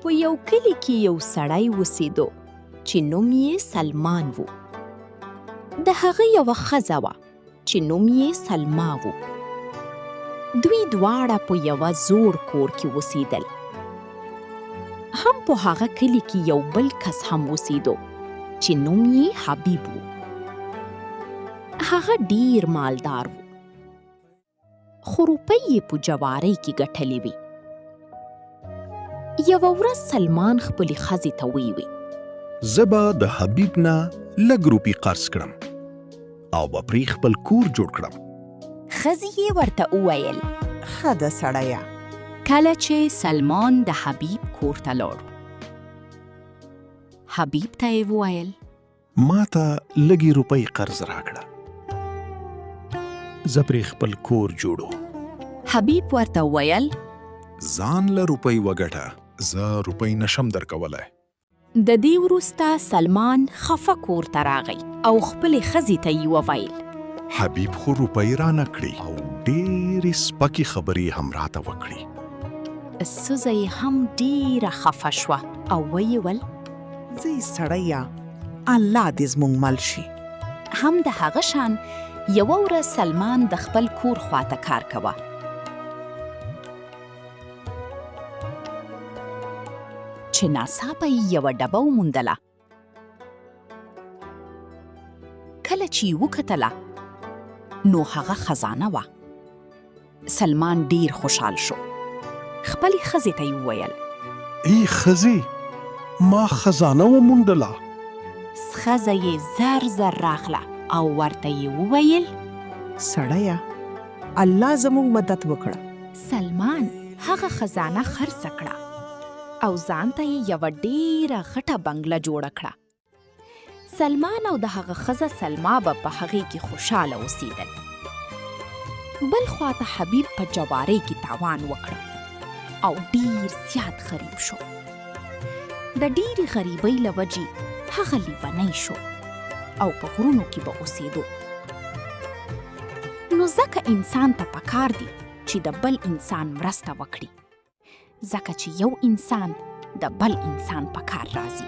په یو کلي کې یو سړی اوسېدو چې نوم یې سلمان و. د هغه یوه ښځه وه چې نوم یې سلما و. دوی دواړه په یوه زوړ کور کې اوسېدل. هم په هغه کلي کې یو بل کس هم اوسېدو چې نوم یې حبیب و. هغه ډیر مالدار و. خو روپۍ یې په جوارۍ کې ګټلې وې. یوه ورځ سلمان خپلې ښځې ته ویوي. زه به د حبیب نه لږ روپی قرض کړم او به پرې خپل کور جوړ کړم. ښځې یې ورته وویل. ښه ده سړیه. کله چې سلمان د حبیب کور ته لاړ، حبیب ته یې وویل. ما ته لږې روپۍ قرض راکړه، زه پرې خپل کور جوړوم. حبیب ورته وویل. ځان له روپۍ وګټه، زه روپۍ نشم درکولای. د دې وروسته سلمان خفه کور ته راغی او خپلې ښځې ته یې وویل. حبیب خو روپۍ رانه کړې او ډېرې سپکې خبرې یې هم راته وکړې. ښځه یې هم ډېره خفه شوه او ویې ول. ځئ سړیه، الله دې زموږ مل شي. هم د هغه شان یوه ورځ سلمان د خپل کور خواته کار کوه. چې ناڅاپه یې یوه ډبه وموندله. کله چې یې وکتله نو هغه خزانه وه. سلمان ډیر خوشحال شو. خپلې ښځې ته یې وویل. ای ښځې! ما خزانه وموندله. ښځه یې زر زر راغله او ورته یې وویل. سړیه! الله زموږ مدد وکړه. سلمان هغه خزانه خرڅه کړه او ځان ته یې یوه ډیره غټه بنګله جوړه کړه. سلمان او د هغه ښځه سلما به په هغې کې خوشاله اوسېدل. بل خوا ته حبیب په جوارۍ کې تاوان وکړ او ډیر زیات غریب شو. د ډیرې غریبۍ له وجې هغه لیونی شو او په غرونو کې به اوسېدو. نو ځکه انسان ته پکار دي چې د بل انسان مرسته وکړي، ځکه چې یو انسان د بل انسان په کار راځي.